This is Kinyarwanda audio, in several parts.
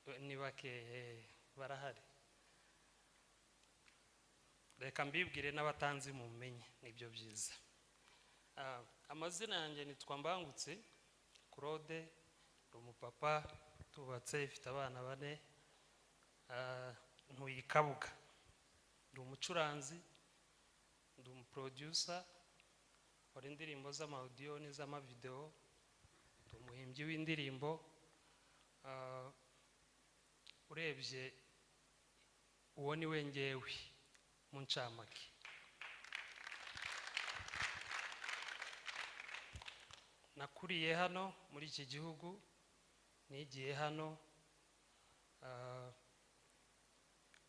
Ni bake barahari. Reka mbibwire n'abatanzi mumenye, nibyo byiza. Amazina yanjye nitwa Mbangutse Claude, ndi umupapa tubatse, ifite abana 4, ntuye i Kabuga. Ndi umucuranzi, ndi umuproducer, nkora indirimbo z'amaudio n'iz'amavideo, ndi umuhimbyi w'indirimbo. Urebye uwo ni we ngewe mu ncamake. Nakuriye hano muri iki gihugu, nigiye hano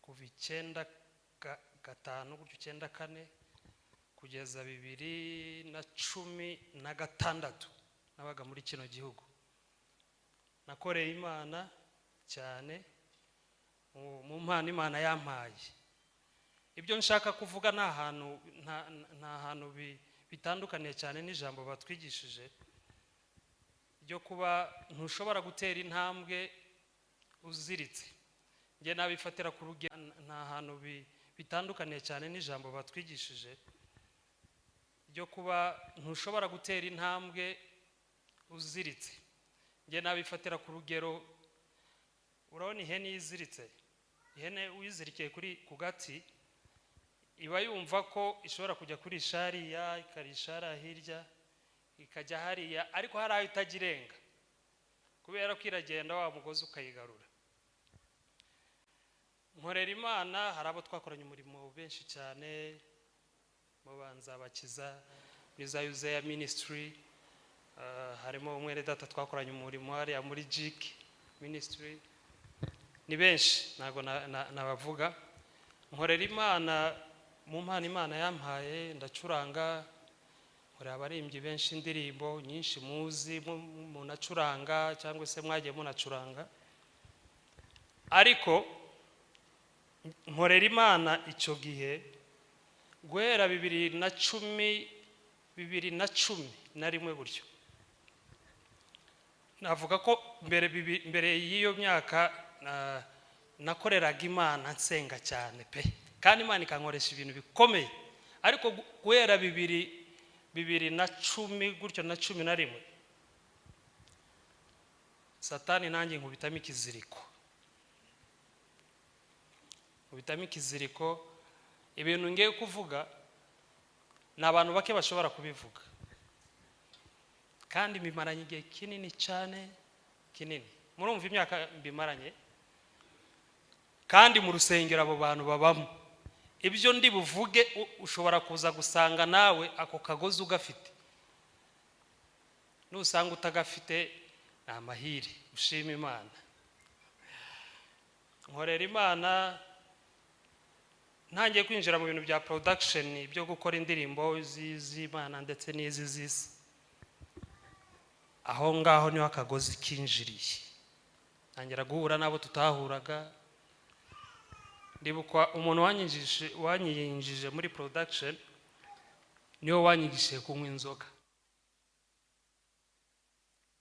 kuva 95 gutyo 94 kugeza 2016 nabaga muri kino gihugu. Nakoreye Imana cyane mu mpano Imana yampaye. Ibyo nshaka kuvuga nta hantu bitandukaniye cyane n'ijambo batwigishije ryo kuba ntushobora gutera intambwe uziritse. Nge nabifatira ku rugero, nta hantu bitandukaniye cyane n'ijambo batwigishije ryo kuba ntushobora gutera intambwe uziritse. Nge nabifatira ku rugero, urabona ihene iziritse, ihene uyizirikiye ku gati iba yumva ko ishobora kujya kurisha hariya, ikarisha hariya hirya, ikajya hariya, ariko hari aho itagirenga kubera ko iragenda wa mugozi ukayigarura. Nkorera Imana, hari abo twakoranye umurimo benshi cyane, mubanza bakiza muri za Yuzeya Ministry, harimo umwene data twakoranye umurimo hariya muri Jik Ministry, ni benshi ntago nabavuga. Nkorera Imana mu mpano Imana yampaye, ndacuranga, nkorera abaririmbyi benshi indirimbo nyinshi muzi munacuranga cyangwa se mwagiye munacuranga. Ariko nkorera Imana icyo gihe guhera 2010, 2011 gutyo. Navuga ko mbere y'iyo myaka nakoreraga Imana nsenga cyane pe, kandi Imana ikankoresha ibintu bikomeye. Ariko guhera 2010 gutyo na 11, Satani nanjye nkubitamo ikiziriko. Nkubitamo ikiziriko. Ibintu ngiye kuvuga ni abantu bake bashobora kubivuga, kandi mbimaranye igihe kinini cyane, kinini. Murumva imyaka mbimaranye, kandi mu rusengero abo bantu babamo. Ibyo ndi buvuge ushobora kuza gusanga nawe ako kagozi ugafite. Nusanga utagafite ni amahire, ushima Imana. Nkorera Imana, ntangiye kwinjira mu bintu bya production, byo gukora indirimbo z'Imana ndetse n'izi z'isi. Aho ngaho niho akagozi kinjiriye, ntangira guhura n'abo tutahuraga. Ndibuka umuntu wanyinjije muri production niwe wanyigishije kunywa inzoga,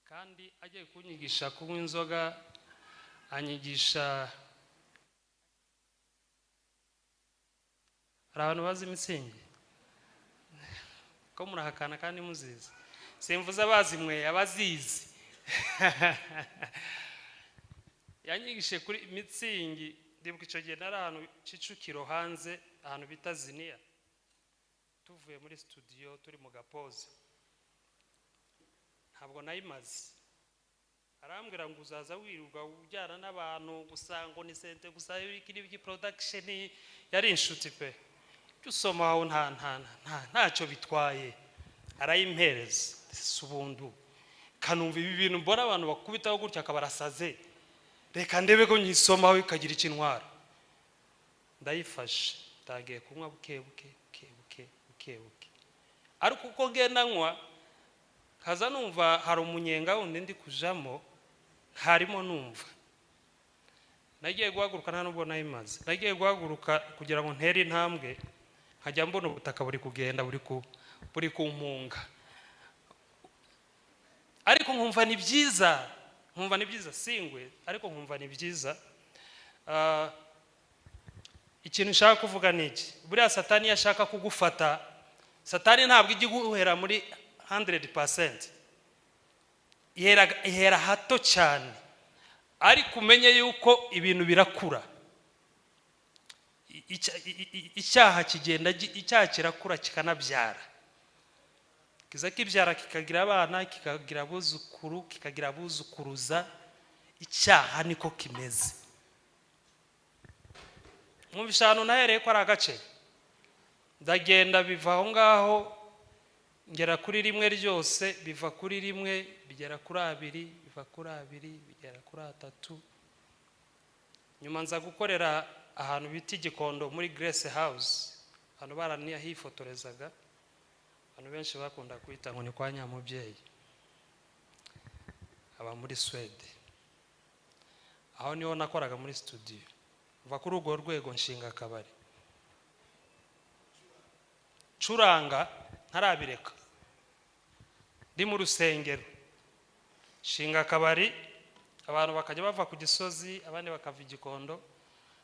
kandi agiye kunyigisha kunywa inzoga anyigisha. Hari abantu bazi imitsingi ko murahakana kandi muzizi, simvuze abazimwe abazizi. Yanyigishije kuri mitsingi. Ndibuka icyo gihe nari ahantu Kicukiro hanze, ahantu bita Ziniya, tuvuye muri studio turi mu gapoze, ntabwo nayimaze. Arambwira ngo uzaza wirirwa ujyana n'abantu gusa ngo ni sente gusa n'ibiki production. Yari inshuti pe, ibyo usoma aho ntacyo bitwaye. Arayimpereza subundu, kanumva ibi bintu mbona abantu bakubitaho gutya akabarasaze, reka ndebe ko nyisomaho ikagira ikintwara. Ndayifashe, ntagiye kunywa buke buke buke buke buke buke, ariko uko ngenda nywa kaza numva hari umunyenga wundi ndi kujamo, harimo numva nagiye guhaguruka, nta nubwo nayimaze. Nagiye guhaguruka kugira ngo ntere intambwe, nkajya mbona ubutaka buri kugenda buri kumpunga, ariko nkumva ni byiza. Nkumva ni byiza, singwe, ariko nkumva ni byiza. Ikintu nshaka kuvuga ni iki: buriya Satani iyo ashaka kugufata, Satani ntabwo ijya iguhera muri 100%, ihera hato cyane. Ariko umenye yuko ibintu birakura, icyaha kigenda, icyaha kirakura kikanabyara, kiza kibyara kikagira abana, kikagira abuzukuru, kikagira abuzukuruza. Icyaha niko kimeze. Mwumvisha ahantu nahereye ko ari agace, ndagenda biva aho ngaho ngera kuri rimwe ryose, biva kuri rimwe bigera kuri abiri, biva kuri abiri bigera kuri atatu. Nyuma nza gukorera ahantu bita Igikondo muri Grace House, ahantu baranihifotorezaga, abantu benshi bakunda kwita ngo ni kwa Nyamubyeyi, aba muri Swede. Aho niho nakoraga muri studio. Mva kuri urwo rwego nshinga akabari, curanga ntarabireka, ndi mu rusengero nshinga akabari, abantu bakajya bava ku Gisozi, abandi bakava Igikondo,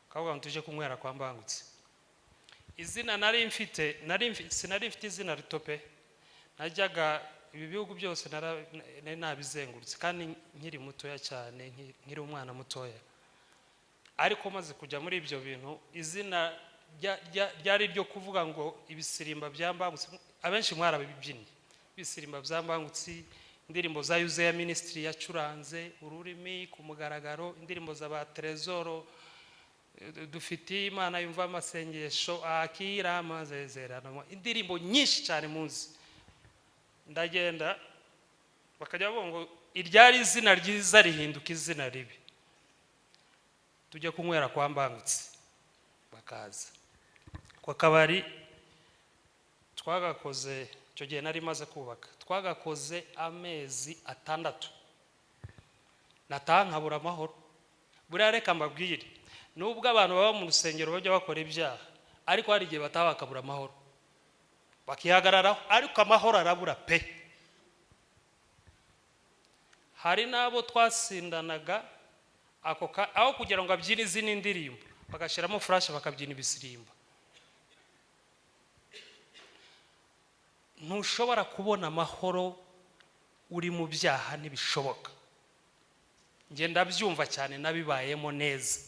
bakavuga ngo tuje kunywera kwa Mbangutse. Izina nari mfite, sinari mfite izina rito pe. Najyaga ibi bihugu byose nari nabizengurutse, kandi nkiri mutoya cyane, nkiri umwana mutoya. Ariko maze kujya muri ibyo bintu, izina ryari ryo kuvuga ngo ibisirimba bya Mbangutse. Abenshi mwarabibyinnye, ibisirimba bya Mbangutse, indirimbo za Yuzeya Ministry yacuranze ururimi ku mugaragaro, indirimbo za ba Trezoro, dufite Imana yumva amasengesho, akira amazezerano, indirimbo nyinshi cyane muzi. Ndagenda bakajya bavuga ngo iryari izina ryiza rihinduka izina ribi, tujye kunywera kwa Mbangutse. Bakaza kwa kabari twagakoze, icyo gihe nari maze kubaka, twagakoze amezi 6, nataha nkabura amahoro. Buriya reka mbabwire, nubwo abantu baba mu rusengero bajya bakora ibyaha, ariko hari igihe bataha bakabura amahoro, bakihagararaho, ariko amahoro arabura pe. Hari n'abo twasindanaga ako aho kugira ngo abyine izindi ndirimbo bagashyiramo flash bakabyina ibisirimba. Ntushobora kubona amahoro uri mu byaha, ntibishoboka. Njye ndabyumva cyane, nabibayemo neza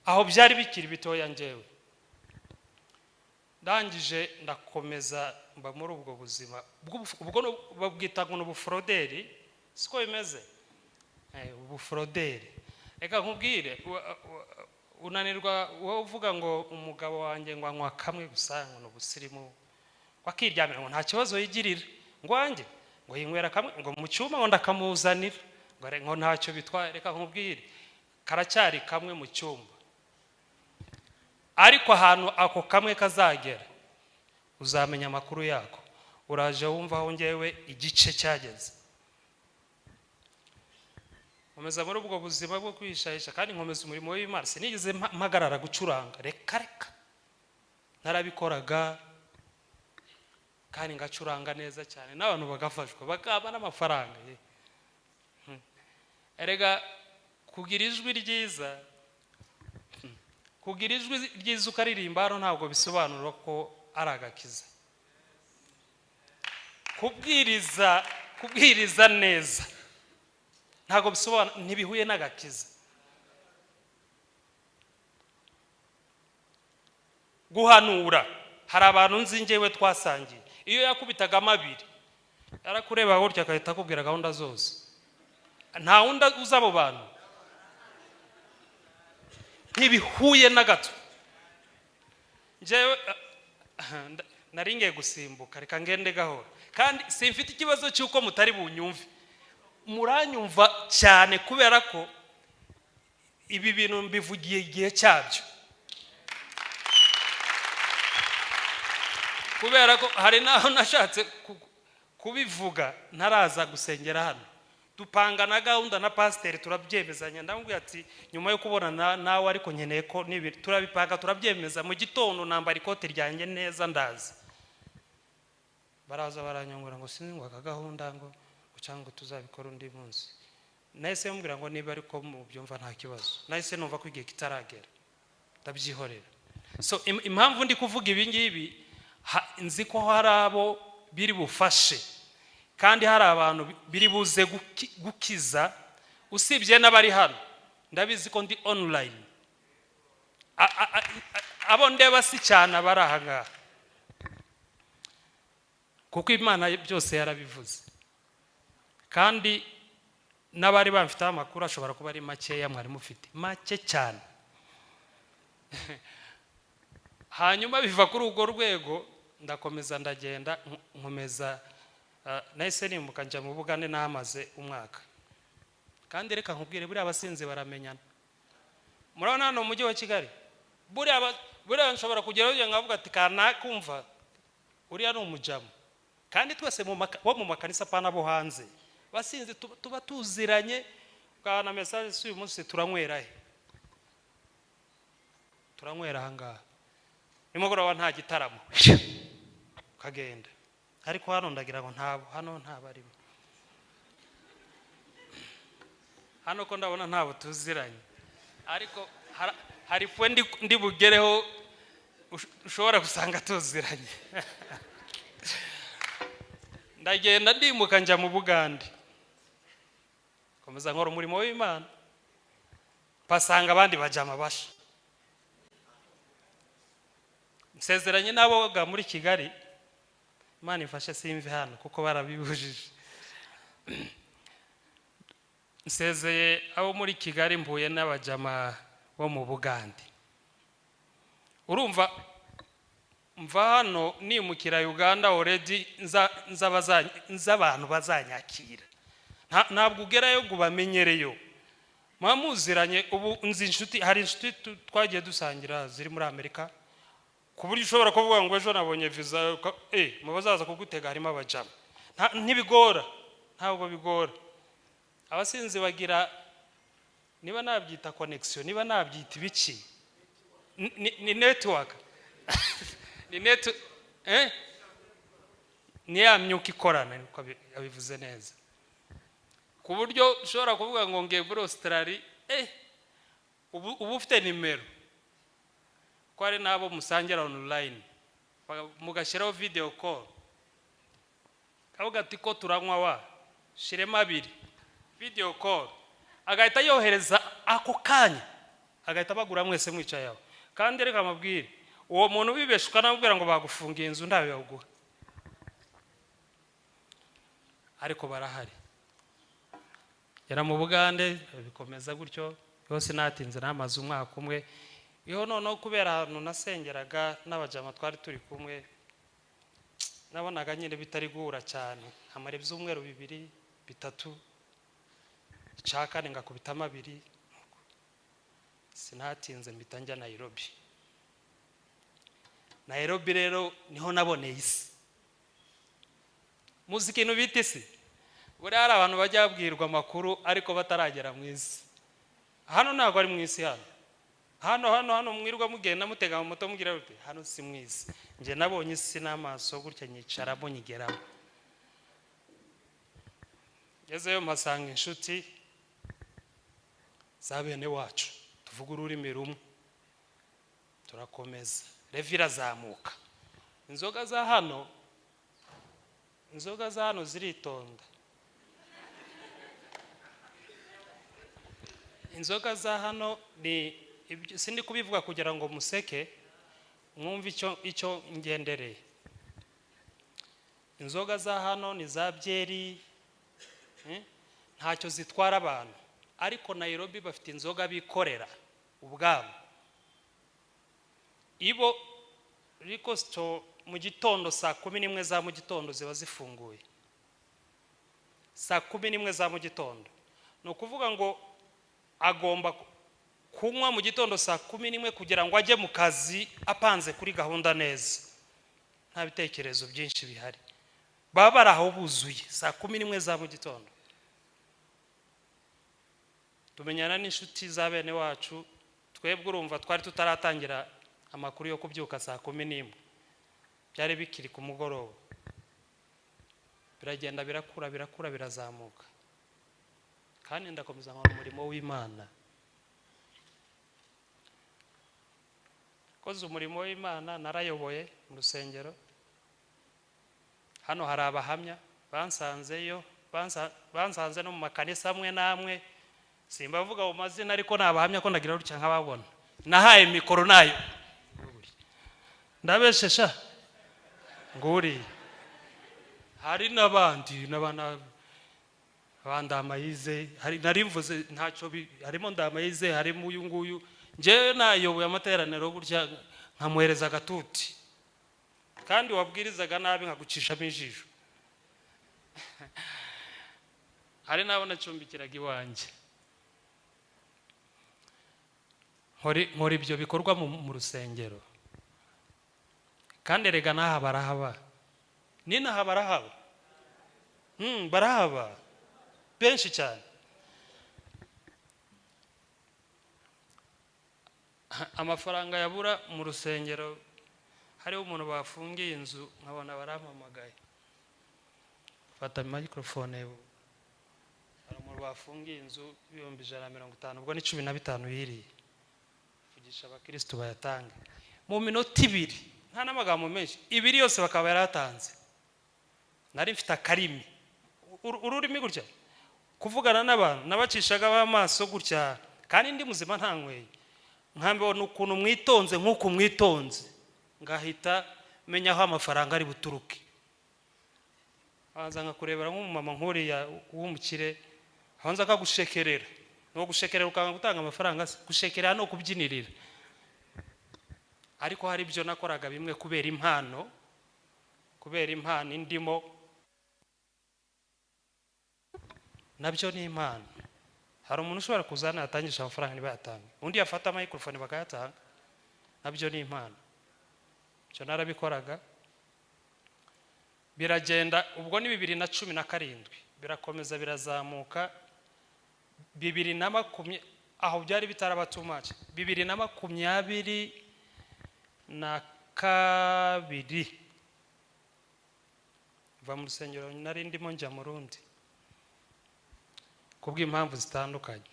aho byari bikiri bitoya. Njyewe ndangije ndakomeza mba muri ubwo buzima ubwo babwita ngo ni ubuforoderi, siko bimeze? Ubuforoderi. Reka nkubwire, unanirwa wowe uvuga ngo umugabo wanjye ngo anywa kamwe gusa, ngo ni ubusirimu, wakiryamira ngo nta kibazo yigirira, ngo wanjye ngo yinywera kamwe, ngo mu cyuma ngo ndakamuzanira, ngo ntacyo bitwaye. Reka nkubwire, karacyari kamwe mu cyumba, ariko ahantu ako kamwe kazagera uzamenya amakuru yako. Uraje wumva aho ngewe igice cyageze. Nkomeza muri ubwo buzima bwo kwishahisha, kandi nkomeza umurimo w'Imana. Sinigeze mpagarara gucuranga, reka reka, narabikoraga kandi ngacuranga neza cyane, n'abantu bagafashwa bakaba n'amafaranga. Erega kugira ijwi ryiza, kugira ijwi ryiza ukaririmba hano ntabwo bisobanura ko ari agakiza. Kubwiriza neza ntabwo bisobanura, ntibihuye n'agakiza. Guhanura, hari abantu nzi njyewe twasangiye, iyo yakubitaga amabiri yarakureba gutya agahita akubwira gahunda zose. Nta wundi uzi abo bantu, ntibihuye na gato. Njyewe nari ngiye gusimbuka, reka ngende gahoro, kandi simfite ikibazo cy'uko mutari bunyumve, muranyumva cyane kubera ko ibi bintu mbivugiye igihe cyabyo. Kubera ko hari naho nashatse kubivuga ntaraza gusengera hano, dupanga na gahunda na pasiteri turabyemezanya, ndamubwira ati nyuma yo kubonana nawe ariko nkeneye ko turabipanga turabyemeza, mu gitondo nambara ikote ryanjye neza ndaza. Baraza baranyongora ngo sinzi ngo aka gahunda ngo cyangwa tuzabikora undi munsi. Nahise mubwira ngo niba ariko mubyumva nta kibazo. Nahise numva ko igihe kitaragera, ndabyihorera. So impamvu ndi kuvuga ibi ngibi, nzi ko hari abo biri bufashe, kandi hari abantu biri buze gukiza, usibye n'abari hano. Ndabizi ko ndi online, abo ndeba si cyane abari aha ngaha, kuko Imana byose yarabivuze. Kandi n'abari bamfiteho amakuru ashobora kuba ari makeya, mwari mufite make cyane. Hanyuma biva kuri urwo rwego, ndakomeza ndagenda, nkomeza. Nahise nimuka njya mu Bugande, nahamaze umwaka. Kandi reka nkubwire, buriya abasinzi baramenyana. Murabona hano mu mujyi wa Kigali, buriya nshobora kugeraho nkavuga ati kanakumva uriya ni umujamu. Kandi twese bo mu makanisa, apana bo hanze, basinzi tuba tuziranye. Ukabona message: "Si uyu munsi turanywera he?" "Turanywera aha ngaha nimugoroba, nta gitaramo." Ukagenda. Ariko hano ndagira ngo ntabo, hano ntabarimo. Hano ko ndabona ntabo tuziranye, ariko hari pwe ndi bugereho ushobora gusanga tuziranye. Ndagenda, ndimuka njya mu Bugande, komeza nkora umurimo w'Imana, mpasanga abandi bajama basha. Nsezeranye n'aboga muri Kigali, Imana ifashe simve hano kuko barabibujije. Nsezeye abo muri Kigali, mpuye n'abajama bo mu Bugande. Urumva, mva hano nimukira Uganda, already nza abantu bazanyakira. Ntabwo ugerayo ngo ubamenyereyo, muba muziranye. Ubu nzi inshuti, hari inshuti twagiye dusangira ziri muri Amerika, ku buryo ushobora kuvuga ngo ejo nabonye visa, mu bazaza kugutega harimo abajama. Ntibigora, ntabwo bigora. Abasinzi bagira, niba nabyita connection, niba nabyita ibiki, ni network, ni net, ni ya myuka ikorana, niko abivuze neza, ku buryo ushobora kuvuga ngo ngiye muri Australia, ubu ufite nimero, ko hari n'abo musangira online, mugashyiraho video call, kavuga ati ko turanywa wa shiremo abiri, video call, agahita yohereza ako kanya, agahita bagura mwese mwicaye aho. Kandi reka amabwire, uwo muntu ubibesha ukanamubwira ngo bagufungiye inzu, ntayo yaguha. Ariko barahari. Yari mu Bugande, bikomeza gutyo yose, natinze namaze umwaka umwe iyo. Noneho kubera ahantu nasengeraga n'abajama twari turi kumwe, nabonaga nyine bitari guhura cyane, nkamara ibyumweru 2 3, icya kane ngakubitamo abiri. Sinatinze, mpita njya Nairobi. Nairobi rero niho naboneye isi. Muzi ikintu bita isi? Buriya hari abantu bajya babwirwa amakuru ariko bataragera mu isi. Hano ntabwo ari mu isi. Hano hano hano hano mwirwa mugenda mutega mu moto mugira ruti, hano si mu isi. Njye nabonye isi n'amaso gutya, nyicaramo, nyigeramo. Ngezeyo mpasanga inshuti za bene wacu, tuvuga ururimi rumwe, turakomeza, level irazamuka. Inzoga za hano ziritonda. Inzoga za hano ni sindi kubivuga kugira ngo museke, mwumve icyo ngendereye. Inzoga za hano ni za byeri, ntacyo zitwara abantu. Ariko Nairobi bafite inzoga bikorera ubwabo. Ibo liquor store mu gitondo saa 11 za mu gitondo ziba zifunguye, saa 11 za mu gitondo. Ni ukuvuga ngo agomba kunywa mu gitondo saa 11 kugira ngo ajye mu kazi apanze kuri gahunda neza, nta bitekerezo byinshi bihari. Baba bari aho buzuye saa 11 za mu gitondo. Tumenyana n'inshuti za bene wacu. Twebwe urumva twari tutaratangira amakuru yo kubyuka saa 11, byari bikiri ku mugoroba. Biragenda birakura, birakura, birazamuka. Kandi ndakomeza nkora umurimo w'Imana. Koze umurimo w'Imana, narayoboye mu rusengero. Hano hari abahamya bansanzeyo, bansanze no mu makanisa amwe n'amwe, simbavuga mu mazina ariko ni abahamya ko ndagira gutya nkababona. Nahaye mikoro nayo ndabeshesha nguri. Hari n'abandi n'abana abandamayize, hari narivuze ntacyo, harimo ndamayize, harimo uyu nguyu. Njyewe nayoboye amateraniro gutya nkamuhereza agatuti, kandi wabwirizaga nabi nkagucishamo ijisho. Hari n'abo nacumbikiraga iwanjye. Nkora ibyo bikorwa mu rusengero. Kandi erega n'aha barahaba, n'inaha barahaba, barahaba benshi cyane. Amafaranga yabura mu rusengero, hariho umuntu bafungiye inzu nkabona barampamagaye, fata microphone. Hari umuntu bafungiye inzu 150,000, ubwo ni 15 yiriye, vugisha abakristo bayatange mu minota 2, nta n'amagambo menshi, 2 yose bakaba yaratanze. Nari mfite akarimi, ururimi gutya, kuvugana n'abantu nabacishaga amaso gutya, kandi ndi muzima ntanyweye, nkambona ukuntu mwitonze nk'uko mwitonze, ngahita menya aho amafaranga ari buturuke. Abanza nkakurebera nk'umumama nk'uriya w'umukire, abanza akagushekerera. No gushekerera ukanga gutanga amafaranga, gushekerera no kubyinirira. Ariko hari ibyo nakoraga bimwe kubera impano, kubera impano indimo, nabyo ni impano. Hari umuntu ushobora kuzana atangisha amafaranga ntibayatanga, undi yafata microphone bakayatanga, nabyo ni impano. Icyo narabikoraga biragenda. Ubwo ni 2017 birakomeza birazamuka, 2020 aho byari bitaraba too much, 2022 va mu rusengero nari ndimo njya mu rundi kubw'impamvu zitandukanye,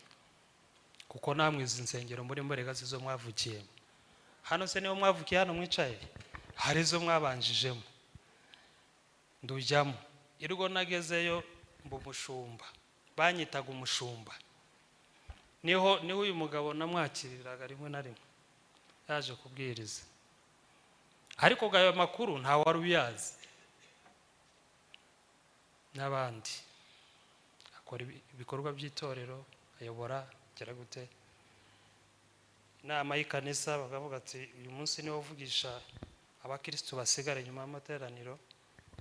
kuko namwe izi nsengero muri murega zizo mwavukiyemo. Hano se niho mwavukiye, hano mwicaye hari izo mwabanjijemo. Ndujyamo, irwo nagezeyo mba umushumba, banyitaga umushumba. Niho uyu mugabo namwakiriraga rimwe na rimwe yaje kubwiriza, ariko ayo makuru nta wari uyazi n'abandi. Akora ibikorwa by'itorero, ayobora gera gute inama y'ikanisa, bakavuga ati uyu munsi niwo uvugisha abakristo basigara nyuma y'amateraniro,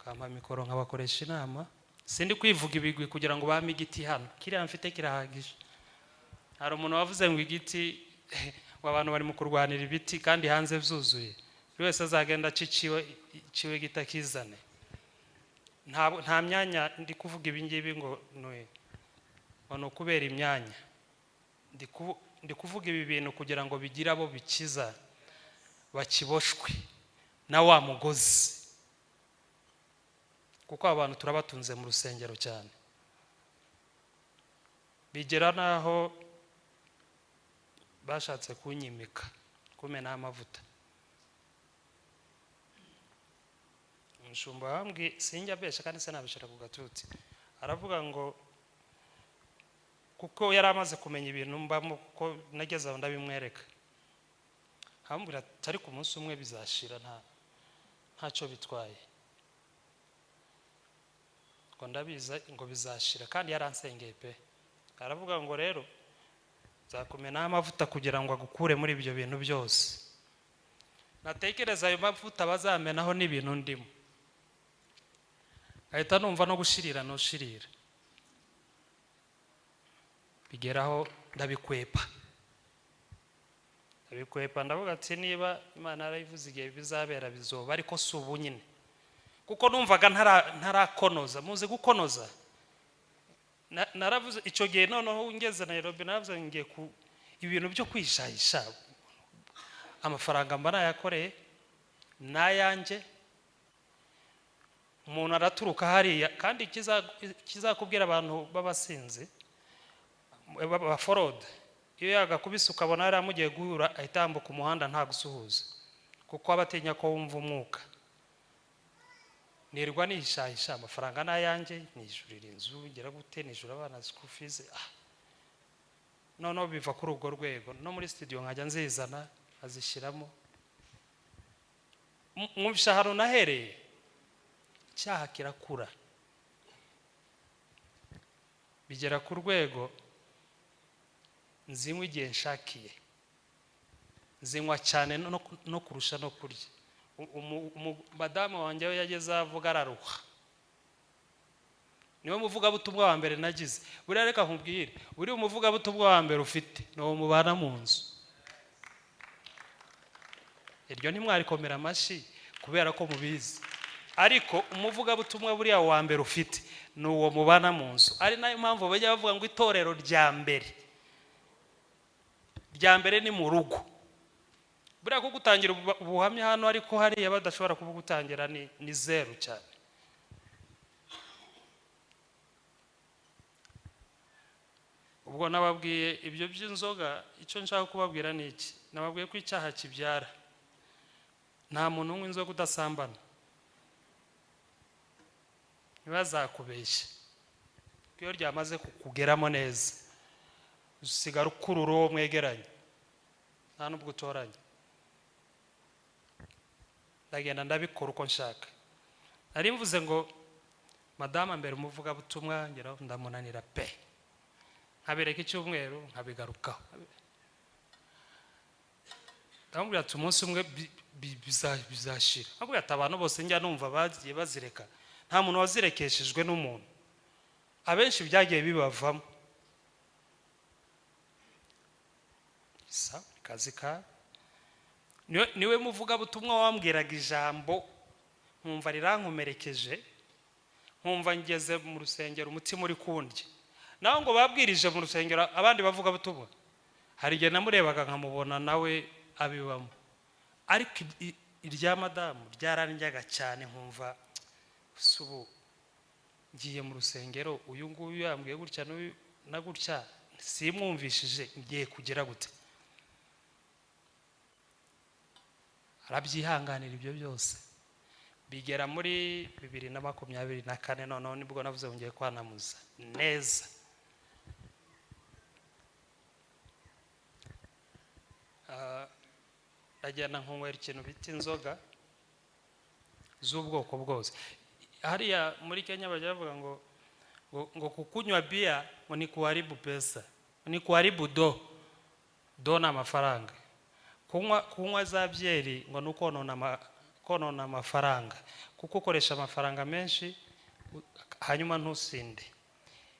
kampa mikoro nkabakoresha inama. Sindi kwivuga ibigwi kugira ngo bampe igiti hano, kiriya mfite kirahagije. Hari umuntu wavuze ngo igiti, ngo abantu bari mu kurwanira ibiti kandi hanze byuzuye, buri wese azagenda aciciwe iciwe gitakizane. Nta myanya ndi kuvuga ibi ngibi ngo ni ukubera imyanya, ndi kuvuga ibi bintu kugira ngo bigire abo bikiza bakiboshwe na wa mugozi, kuko abantu turabatunze mu rusengero cyane. Bigera naho bashatse kunyimika, kumena amavuta. Umushumba wambwiye, sinjya besha kandi sinabishira ku gatuti, aravuga ngo kuko yari amaze kumenya ibintu mbamo, kuko nageze aho ndabimwereka, ambwira ati ariko umunsi umwe bizashira, ntacyo bitwaye, ngo ndabiza ngo bizashira. Kandi yaransengeye pe, aravuga ngo rero nzakumena amavuta kugira ngo agukure muri ibyo bintu byose. Natekereza ayo mavuta bazamenaho n'ibintu ndimo, ahita numva no gushirira no shirira, bigeraho ndabikwepa, ndavuga ati niba Imana yarabivuze igihe bizabera bizoba, ariko si ubu nyine, kuko numvaga ntarakonoza. Muzi gukonoza? Naravuze icyo gihe, noneho ngeze Nairobi naravuze ngiye ku ibintu byo kwishayisha, amafaranga mba nayakoreye nayanjye. Umuntu araturuka hariya, kandi kizakubwira abantu b'abasinzi, Baforode iyo yagakubise ukabona yari amugiye guhura, ahita yambuka umuhanda nta gusuhuza, kuko aba atinya ko wumva umwuka. Nirwa nihishahisha amafaranga n'ayanjye, nijurira inzu, ngera gute, nijura abana school fees. Noneho biva kuri urwo rwego, no muri studio nkajya nzizana azishyiramo. Mwumvisha ahantu nahereye. Icyaha kirakura, bigera ku rwego nzinywa igihe nshakiye, nzinywa cyane no kurusha no kurya. Madamu wanjye we yageze avuga araruha. Niwe muvugabutumwa wa mbere nagize. Buriya reka nkubwire, buriya umuvugabutumwa wa mbere ufite ni uwo mubana mu nzu. Iryo ntimwarikomera amashyi kubera ko mubizi, ariko umuvugabutumwa buriya wa mbere ufite ni uwo mubana mu nzu. Ari nayo mpamvu bajya bavuga ngo itorero rya mbere, rya mbere ni mu rugo. Buriya ko gutangira ubuhamya hano, ariko hariya badashobora kubugutangira ni zeru cyane. Ubwo nababwiye ibyo by'inzoga, icyo nshaka kubabwira ni iki: nababwiye ko icyaha kibyara. Nta muntu unywa inzoga udasambana, ntibazakubeshye. Iyo ryamaze kukugeramo neza, usigara ukurura uwo mwegeranye, nta n'ubwo utoranya. Ndagenda ndabikora uko nshaka. Nari mvuze ngo madamu mbere umuvugabutumwa, ngeraho ndamunanira pe, nkabereka icyumweru nkabigarukaho. Ndamubwira ati umunsi umwe bizashira. Ndamubwira ati abantu bose njya numva bagiye bazireka, nta muntu wazirekeshejwe n'umuntu, abenshi byagiye bibavamo. Sa kazi ka niwe muvugabutumwa wambwiraga ijambo nkumva rirankomerekeje, nkumva ngeze mu rusengero umutima uri kundya. Naho ngo babwirije mu rusengero abandi bavugabutumwa, hari igihe namurebaga nkamubona nawe abibamo, ariko irya madamu ryarandyaga cyane, nkumva ubu ngiye mu rusengero uyu nguyu yambwiye gutya n'uyu na gutya, simwumvishije, ngiye kugira gute? Arabyihanganira ibyo byose, bigera muri 2024. Noneho nibwo navuze ngo ngiye kwanamuza neza. Ndagenda nkunywera ikintu bita inzoga z'ubwoko bwose. Hariya muri Kenya bajya bavuga ngo kukunywa bia ngo ni kuharibu pesa, ni kuharibu do. Do ni amafaranga. Kunywa za byeri ngo ni ukonona amafaranga, kuko ukoresha amafaranga menshi hanyuma ntusinde.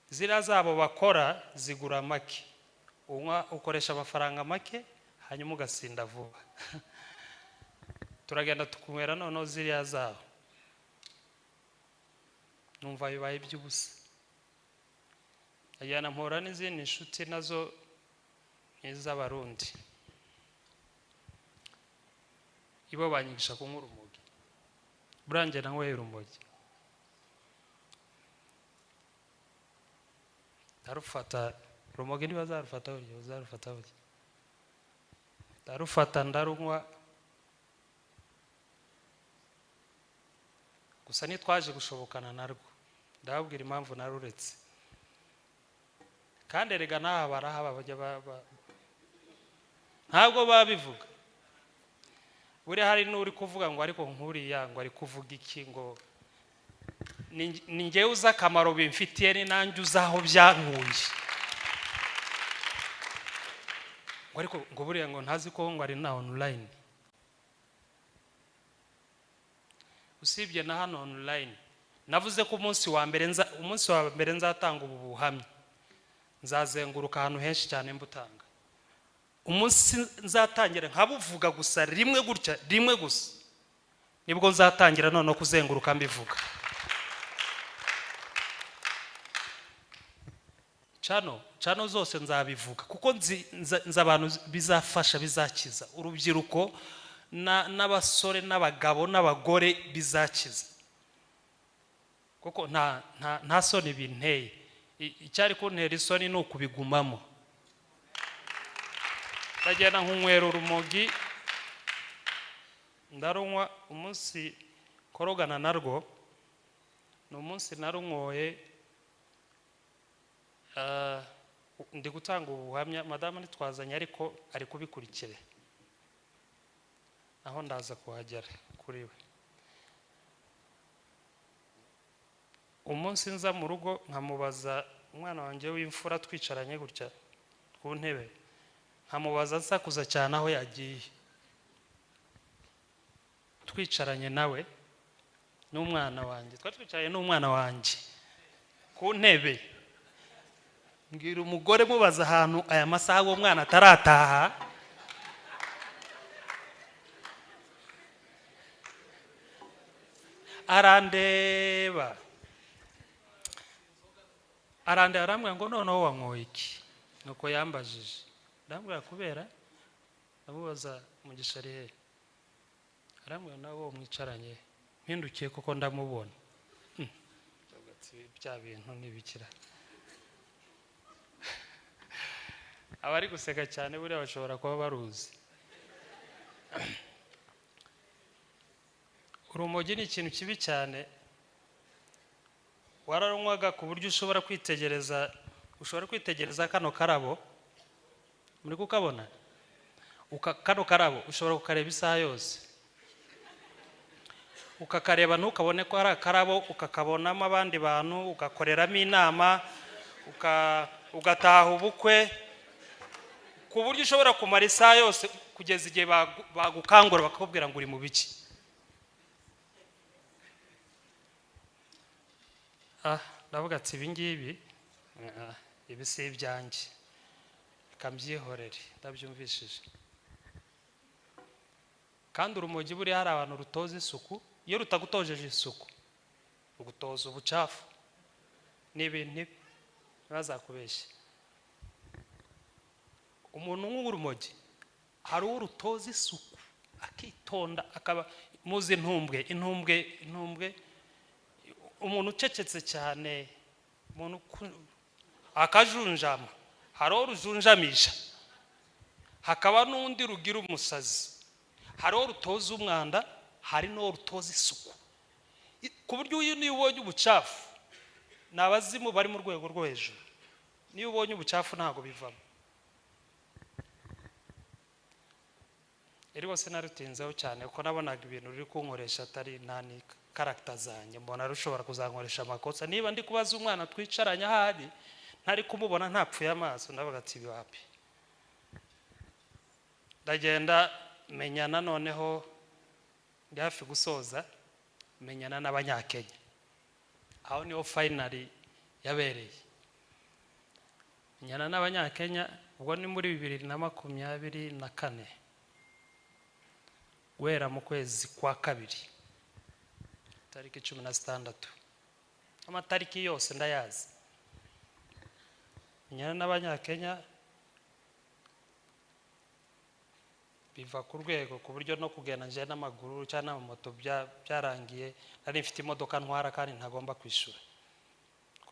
Ziriya zabo bakora zigura make, unywa ukoresha amafaranga make hanyuma ugasinda vuba. Turagenda tukunywera noneho ziriya zabo, numva bibaye iby'ubusa. Ajyana mpura n'izindi nshuti nazo ni iz'Abarundi, ibo banyigisha kunywa urumogi. Burangiye nanyweye urumogi, ndarufata. Urumogi ntibazarufata burya, bazarufata burya. Ndarufata ndarunywa, gusa ntitwaje gushobokana narwo. Ndababwira impamvu naruretse. Kandi erega n'aha barahaba bajya ntabwo babivuga. Buriya hari n'uri kuvuga ngo ariko nkuriya ngo ari kuvuga iki, ngo ni njyewe uzi akamaro bimfitiye, ni nanjye uzi aho byankuye. Ngo ariko ngo buriya ngo ntazi ko ngo ari na online. Usibye na hano online, navuze ko umunsi wa mbere nzatanga ubu buhamya, nzazenguruka ahantu henshi cyane mbutanga. Umunsi nzatangira nkabuvuga gusa rimwe gutya, rimwe gusa, nibwo nzatangira noneho kuzenguruka mbivuga. Cano zose nzabivuga, kuko nzi abantu bizafasha, bizakiza urubyiruko n'abasore n'abagabo n'abagore, bizakiza. Kuko nta soni binteye. Icyari kuntera isoni ni ukubigumamo. Ndagenda nkunywera urumogi, ndarunywa. Umunsi korogana narwo ni umunsi narunyoye. Ndi gutanga ubuhamya, madamu ntitwazanye ariko ari kubikurikira, aho ndaza kuhagera kuri we. Umunsi nza mu rugo nkamubaza umwana wanjye w'imfura, twicaranye gutya ku ntebe, nkamubaza nsakuza cyane aho yagiye, twicaranye nawe n'umwana wanjye, twari twicaranye n'umwana wanjye ku ntebe, mbwira umugore mubaza ahantu aya masaha uwo mwana atarataha. Arandeba arandeba, arambwira ngo noneho wanyoye iki? Nuko yambajije, ndambwira kubera, ndamubaza Mugisha ari he? Arambwira nawe mwicaranye. Mpindukiye kuko ndamubona, bya bintu ntibikira. Abari guseka cyane buriya bashobora kuba baruzi. Urumogi ni ikintu kibi cyane, wararunywaga ku buryo ushobora kwitegereza, ushobora kwitegereza kano karabo, muri kukabona, kano karabo ushobora kukareba isaha yose, ukakareba ntukabone ko ari akarabo, ukakabonamo abandi bantu, ugakoreramo inama, ugataha ubukwe, ku buryo ushobora kumara isaha yose kugeza igihe bagukangura bakakubwira ngo uri mu biki. Ndavuga ati ibi ngibi ibi si ibyanjye, reka mbyihorere, ndabyumvishije. Kandi urumogi buriya hari abantu rutoza isuku, iyo rutagutojeje isuku rugutoza ubucafu n'ibintu ntibazakubeshye. Umuntu nk'urumogi hari uwo rutoza isuku akitonda, akaba muzi intumbwe, intumbwe, intumbwe, umuntu ucecetse cyane, umuntu akajunjama, hari uwo rujunjamisha, hakaba n'undi rugira umusazi, hari uwo rutoza umwanda, hari n'uwo rutoza isuku, ku buryo uyu niyo ubonye ubucafu, ni abazimu bari mu rwego rwo hejuru, niyo ubonye ubucafu ntabwo bivamo. Rero sinarutinzeho cyane kuko nabonaga ibintu ruri kunkoresha atari nani karagita zanjye, mbona rushobora kuzankoresha amakosa. Niba ndi kubaza umwana twicaranye ahari ntari kumubona ntapfuye amaso, ndavuga ati wapi. Ndagenda menyana, noneho ndi hafi gusoza, menyana n'Abanyakenya, aho niho finally yabereye. Menyana n'Abanyakenya ubwo ni muri 2024, guhera mu kwezi kwa kabiri tariki 16, amatariki yose ndayazi. Menyana n'Abanyakenya biva ku rwego ku buryo no kugenda nje n'amaguru cyangwa n'amamoto byarangiye. Nari mfite imodoka ntwara kandi ntagomba kwishyura,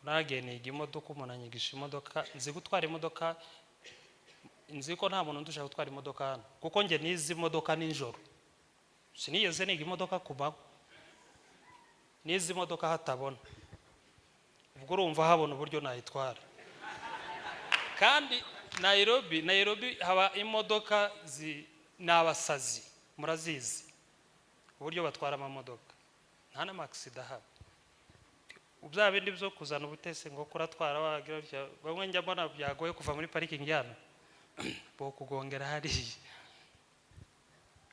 naragiye niga imodoka, umuntu anyigisha imodoka, nzi gutwara imodoka, nzi ko nta muntu ndusha gutwara imodoka hano, kuko nge nizi imodoka nijoro, sinigeze niga imodoka ku manywa, nizi imodoka hatabona, ubwo urumva habona uburyo nayitwara. Kandi Nairobi, Nairobi haba imodoka ni abasazi, murazizi uburyo batwara amamodoka, nta n'amaksida haba. Bya bindi byo kuzana ubutese ngo kuratwara wagira bamwe njya mbona byagoye kuva muri parking hano bo kugongera hariya.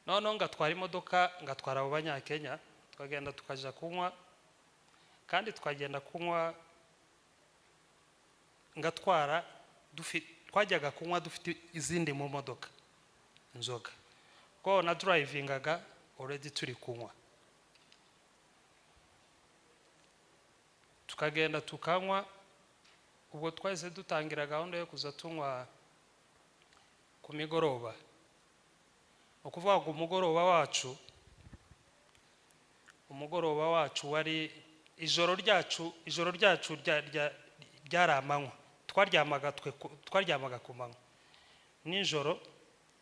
Noneho ngatwara imodoka, ngatwara abo Banyakenya, twagenda tukaja kunywa, kandi twagenda kunywa ngatwara, twajyaga kunywa dufite izindi mu modoka inzoga, ko na drivingaga already turi kunywa, tukagenda tukanywa. Ubwo twahise dutangira gahunda yo kuza tunywa ku migoroba. Ukuvuga ngo umugoroba wacu wari ijoro ryacu, ijoro ryacu ryari amanywa, twaryamaga ku manywa, nijoro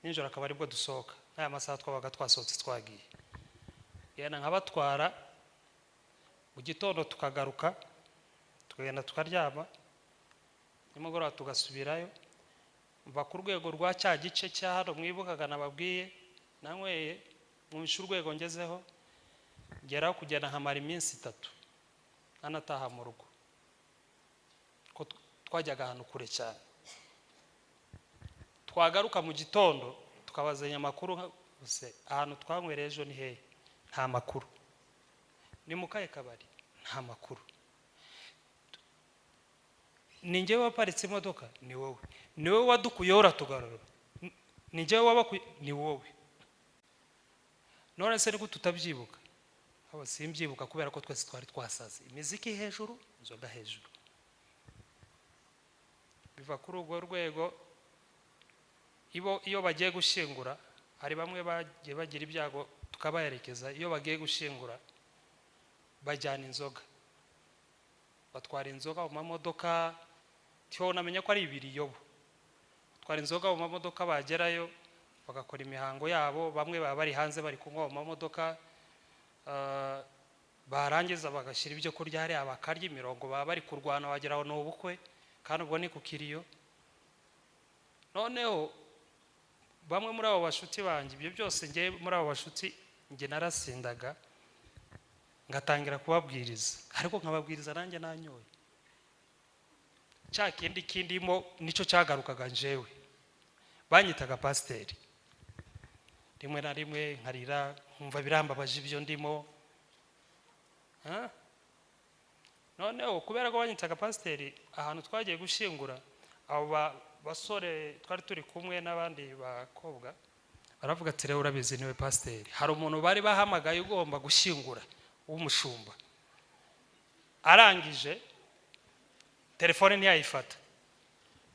Nijoro akaba aribwo dusohoka, n'aya masaha twabaga twasohotse twagiye, genda nkabatwara. Mu gitondo tukagaruka, tukagenda tukaryama, nimugoroba tugasubirayo. Mva ku rwego rwa cya gice cya hano mwibukaga nababwiye nanyweye, mwumvishe urwego ngezeho, ngeraho kugenda nkamara iminsi 3 ntanataha mu rugo, ko twajyaga ahantu kure cyane. Twagaruka mu gitondo tukabazanya amakuru, se ahantu twanywereye ejo ni hehe? Nta makuru. Ni mu kahe kabari? Nta makuru. Ni njyewe waparitse imodoka? Ni wowe. Ni wowe wadukuyeho uratugarura? Ni njyewe wabakuye? Ni wowe. None se ni gute utabyibuka? Abo simbyibuka kubera ko twese twari twasaze, imiziki hejuru, inzoga hejuru. Biva kuri urwo rwego. Ibo iyo bagiye gushyingura, hari bamwe bagiye bagira ibyago tukabaherekeza, iyo bagiye gushyingura bajyana inzoga, batwara inzoga mu mamodoka, ntiwonamenya ko ari ibiriyobo. Batwara inzoga mu mamodoka, bagerayo bagakora imihango yabo, bamwe baba bari hanze bari kunywa mu mamodoka, barangiza bagashyira ibyo kurya hariya bakarya, imirongo baba bari kurwana wagira ngo ni ubukwe, kandi ubwo ni ku kiriyo. Noneho bamwe muri abo bashuti banjye, ibyo byose njye muri abo bashuti njye narasindaga ngatangira kubabwiriza, ariko nkababwiriza nanjye nanyoye. Cya kindi kindimo nicyo cyagarukaga. Njyewe banyitaga pasiteri, rimwe na rimwe nkarira nkumva birambabaje ibyo ndimo. Ha? Noneho kubera ko banyitaga pasiteri, ahantu twagiye gushyingura abo basore twari turi kumwe n'abandi bakobwa baravuga ati: "Rero urabizi niwe pasiteri." Hari umuntu bari bahamagaye ugomba gushyingura w'umushumba, arangije telefone ntiyayifata,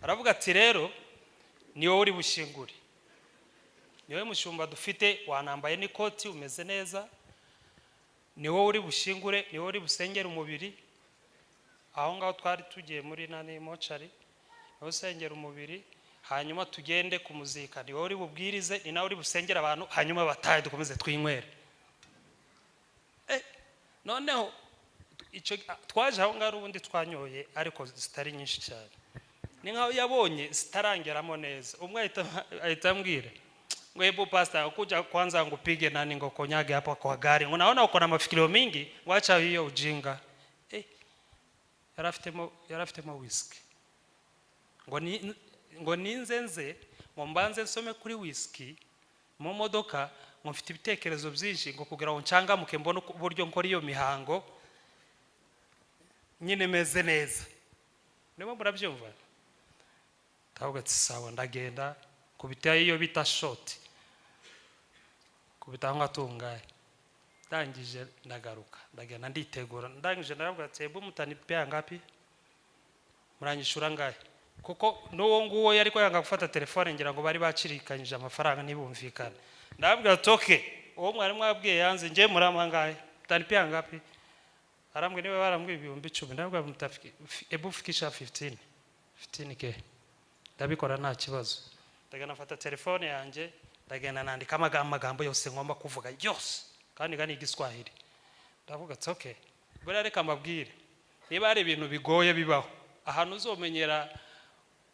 aravuga ati: "Rero ni wowe uri bushyingure, ni wowe mushumba dufite, wanambaye n'ikoti umeze neza, ni wowe uri bushyingure, ni wowe uri busengere umubiri." Aho ngaho twari tugiye muri nani mortuary, niwe usengera umubiri, hanyuma tugende kumuzika, ni wowe uri bubwirize, ni nawe uri busengere abantu, hanyuma batahe dukomeze twinywere. Noneho icyo twaje aho ngaho ubundi twanyoye ariko zitari nyinshi cyane, ni nkaho yabonye zitarangeramo neza. Umwe ahita ambwira ngo: "Hebu pastor, kuja kwanza ngupige nani ngo konyage hapa kwa gari, ngo naona uko na mafikirio mingi, wacha hiyo ujinga." Yari afitemo whisky, ngo ni ngo ninze nze ngo mbanze nsome kuri whisky mu modoka, ngo mfite ibitekerezo byinshi, ngo kugira ngo nshangamuke mbone uburyo nkora iyo mihango nyine meze neza. Niba murabyumva, ndavuga ati: "Sawa." Ndagenda kubita iyo bita shot, kubita aho atungaye, ndangije ndagaruka, ndagenda nditegura. Ndangije ndavuga ati: "Hebu mutanipea ngapi? Muranyishura ngahe?" Kuko n'uwo nguwo yari yanga gufata telefone, ngira ngo bari bacirikanyije amafaranga ntibumvikane. Ndababwira ati: "Okay, uwo mwari mwabwiye yanze, njye murampa ngahe? Mutanipea ngapi?" Arambwira niba barambwiye 10,000. Ndababwira: "Hebu fikisha 15, 15K." Ndabikora nta kibazo. Ndagenda nafata telefone yanjye, ndagenda nandika amagambo yose ngomba kuvuga yose, kandi gani igiswahili. Ndavuga ati: "Okay, buriya reka mbabwire, niba hari ibintu bigoye bibaho, ahantu uzomenyera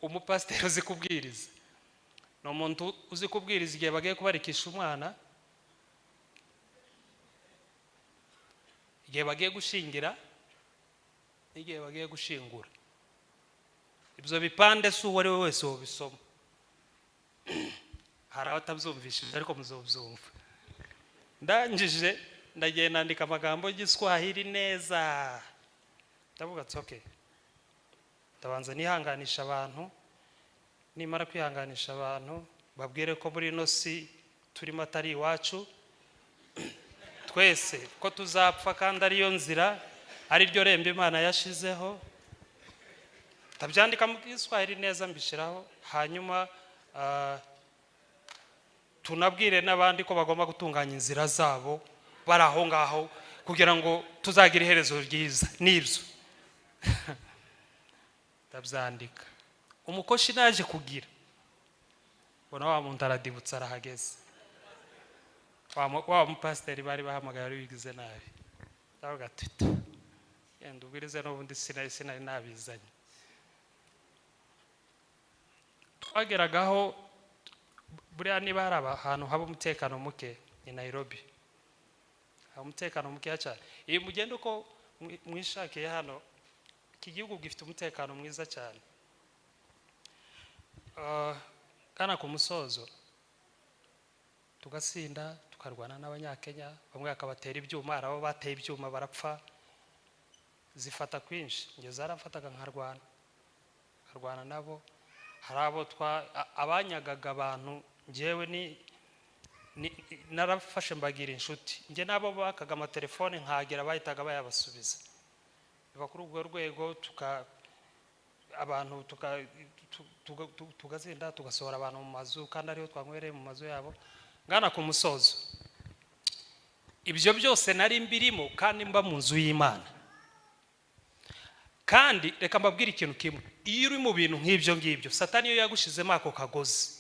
umupasiteri uzi kubwiriza ni umuntu uzi kubwiriza igihe bagiye kubarikisha umwana, igihe bagiye gushingira n'igihe bagiye gushingura. Ibyo bipande si uwo ari we wese wabisoma." Hari abatabyumvishije ariko muzobyumva. Ndangije ndagenda nandika amagambo y'igiswahili neza. Ndavuga ati: "Okay, ndabanza nihanganisha abantu, nimara kwihanganisha abantu babwire ko muri ino si turimo atari iwacu twese, ko tuzapfa kandi ariyo nzira, ari ryo rembo Imana yashizeho." Ndabyandika mu giswahili neza mbishyiraho, hanyuma tunabwire n'abandi ko bagomba gutunganya inzira zabo bari aho ngaho kugira ngo tuzagire iherezo ryiza. Nibyo ndabyandika. Umukoshi naje kugira Mbona wa muntu aradibutse arahageze, wa mupasiteri bari bahamagaye wari wigize nabi. Ndavuga ati yenda ubwirize n'ubundi sinari nabizanye. Twageragaho buriya niba hari ahantu haba umutekano muke ni Nairobi, haba umutekano mukeya cyane. Iyo mugenda uko mwishakiye hano, iki gihugu gifite umutekano mwiza cyane. Kana ku musozo tugasinda, tukarwana n'Abanyakenya, bamwe bakabatera ibyuma, hari abo bateye ibyuma barapfa, zifata kwinshi. Njye zaramfataga nkarwana nabo. Hari abo abanyagaga abantu, njyewe ni narafashe mbagira inshuti, njye nabo bakaga amatelefone nkagera bahitaga bayabasubiza. Biva kuri urwo rwego abantu tugazinda tugasohora abantu mu mazu kandi ariho twanywereye mu mazu yabo. Ngana ku musozo, ibyo byose nari mbirimo kandi mba mu nzu y'Imana. Kandi reka mbabwire ikintu kimwe, iyo uri mu bintu nk'ibyo ngibyo, Satani iyo yagushizemo ako kagozi,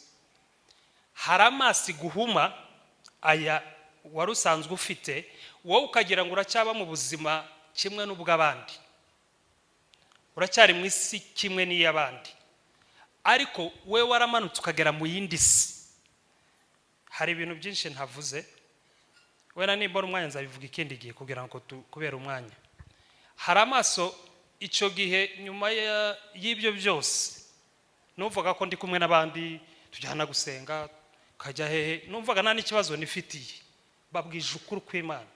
hari amaso guhuma aya wari usanzwe ufite, wowe ukagira ngo uracyaba mu buzima kimwe n'ubw'abandi, uracyari mu isi kimwe n'iy'abandi, ariko we waramanutse ukagera mu yindi si. Hari ibintu byinshi ntavuze, wenda nimbona umwanya nzabivuga ikindi gihe kugira ngo kubera umwanya. Hari amaso icyo gihe nyuma y'ibyo byose, numvaga ko ndi kumwe n'abandi tujyana gusenga kajya hehe, numvaga nta n'ikibazo nifitiye, babwije ukuri kw'Imana.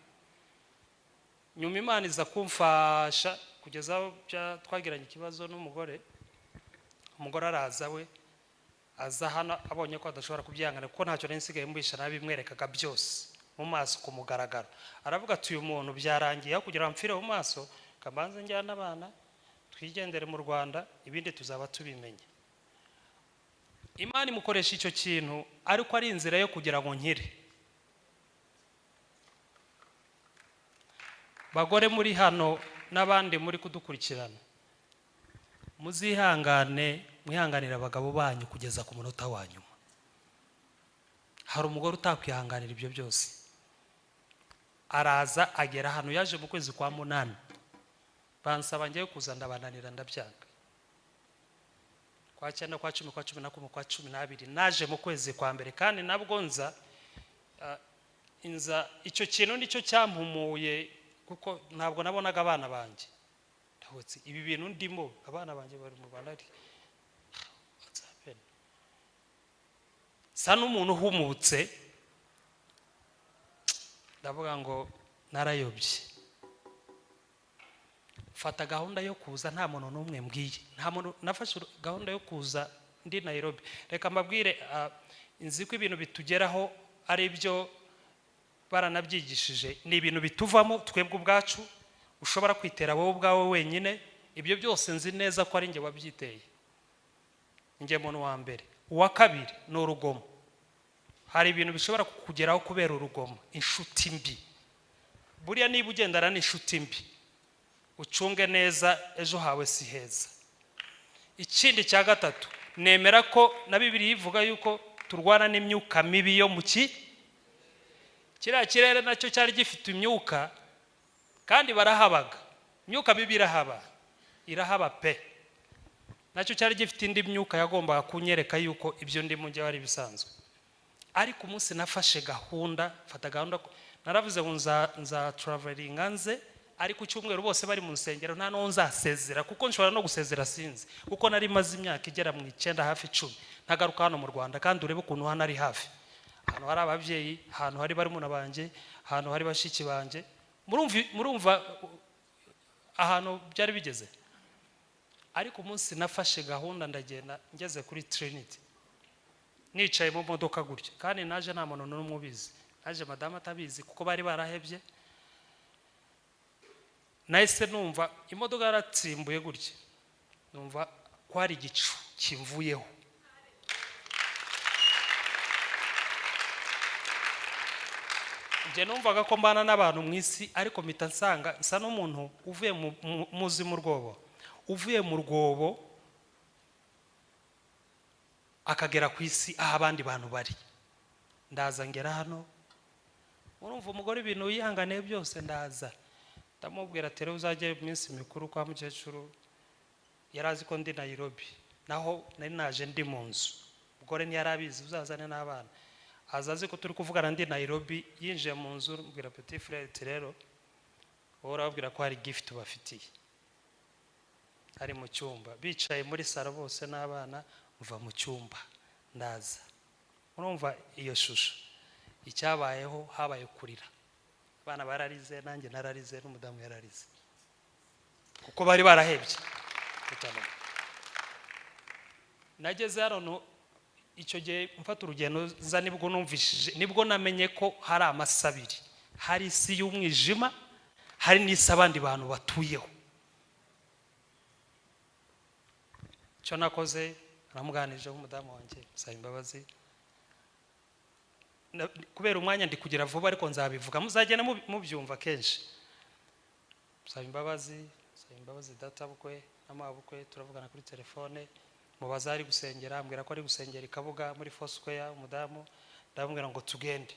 Nyuma Imana iza kumfasha kugeza aho twagiranye ikibazo n'umugore. Umugore araza, we aza hano abonye ko adashobora kubyihangana kuko ntacyo nari nsigaye mbisha, nabimwerekaga byose mu maso ku mugaragaro. Aravuga ati uyu muntu byarangiye, aho kugira ngo mpfire mu maso kabanze njyana abana twigendere mu Rwanda, ibindi tuzaba tubimenye. Imana imukoresha icyo kintu ariko ari inzira yo kugira ngo nkire. Bagore muri hano n'abandi muri kudukurikirana, muzihangane, mwihanganire abagabo banyu kugeza ku munota wa nyuma. Hari umugore utakwihanganira ibyo byose, araza agera hano, yaje mu kwezi kwa 8, bansaba ngiye kuza ndabananira ndabyanga. Kwa 9, kwa 10, kwa 11, kwa 12 naje mu kwezi kwa mbere, kandi nabwo nza inza icyo kintu nicyo cyampumuye, kuko ntabwo nabonaga abana banjye. Ndahotse ibi bintu ndimo, abana banjye bari mu Rwanda, what's happened? Sa n'umuntu uhumutse, ndavuga ngo narayobye. Fata gahunda yo kuza nta muntu n'umwe mbwiye, nta muntu. Nafashe gahunda yo kuza ndi Nairobi. Reka mbabwire, nzi ko ibintu bitugeraho ari byo baranabyigishije, ni ibintu bituvamo twebwe ubwacu, ushobora kwitera wowe ubwawe wenyine. Ibyo byose nzi neza ko ari njye wabyiteye, njye muntu wa mbere. Uwa kabiri ni urugomo. Hari ibintu bishobora kukugeraho kubera urugomo, inshuti mbi. Buriya niba ugendana n'inshuti mbi, ucunge neza ejo hawe si heza. Ikindi cya gatatu, nemera ko na Bibiliya ivuga yuko turwana n'imyuka mibi yo mu kiriya kirere, nacyo cyari gifite imyuka kandi barahabaga. Imyuka mibi irahaba, irahaba pe. Nacyo cyari gifite indi myuka yagombaga kunyereka yuko ibyo ndimo njye ari bisanzwe. Ariko umunsi nafashe gahunda, mfata gahunda, naravuze ngo nza traveling nze, ariko cyumweru bose bari mu nsengero nta no nzasezera, kuko nshobora no gusezera sinzi, kuko nari maze imyaka igera mu 9 hafi 10 ntagaruka hano mu Rwanda. Kandi urebe ukuntu hano ari hafi, ahantu hari ababyeyi, ahantu hari barumuna banje, ahantu hari bashiki banje, murumva ahantu byari bigeze. Ariko umunsi nafashe gahunda ndagenda, ngeze kuri Trinity, nicaye mu modoka gutya, kandi naje nta muntu n'umwe ubizi, naje madame atabizi kuko bari barahebye. Nahise numva imodoka yaratsimbuye gutya, numva ko hari igicu kimvuyeho. Njye numvaga ko mbana n'abantu mu isi, ariko mpita nsanga nsa n'umuntu uvuye muzi mu rwobo, uvuye mu rwobo akagera ku isi aho abandi bantu bari. Ndaza ngera hano, urumva umugore ibintu yihanganiye byose. Ndaza ndamubwira ati rero uzajye mu minsi mikuru kwa mukecuru. Yari azi ko ndi Nairobi, naho nari naje ndi mu nzu, umugore ntiyari abizi, uzazane n'abana. Aza azi ko turi kuvugana ndi Nairobi. Yinjiye mu nzu, mbwira petit frère ati rero wowe urababwira ko hari gift bafitiye. Ari mu cyumba, bicaye muri salo bose n'abana. Mva mu cyumba ndaza, urumva iyo shusho. Icyabayeho, habaye kurira, abana bararize, nanjye nararize, n'umudamu yararize, kuko bari barahebye. Nageze hano icyo gihe mfata urugendo nza, nibwo numvishije, nibwo namenye ko hari amasi abiri: hari isi y'umwijima, hari n'isi abandi bantu batuyeho. Icyo nakoze, naramuganirije nk'umudamu wanjye, musaba imbabazi. Kubera umwanya ndi kugira vuba, ariko nzabivuga, muzagenda mubyumva kenshi. Musaba imbabazi, musaba imbabazi data bukwe n'amabukwe, turavugana kuri telefone, mubaza ari gusengera, ambwira ko ari gusengera i Kabuga muri Foursquare. Umudamu ndamubwira ngo tugende,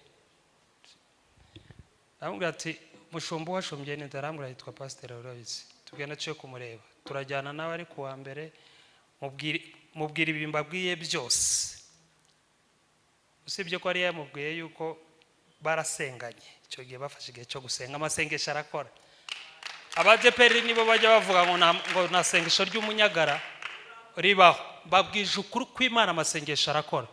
ndamubwira ati mushumba washumbye ni, arambwira yitwa Pasiteri Aloys, tugenda tuciye kumureba. Turajyana nawe ari kuwa mbere, mubwira ibi mbabwiye byose, usibye ko yari yamubwiye yuko barasenganye. Icyo gihe bafashe igihe cyo gusenga, amasengesho arakora. Abadeperi nibo bajya bavuga ngo nta sengesho ry'umunyagara ribaho. Babwije ukuri kw'Imana, amasengesho arakora.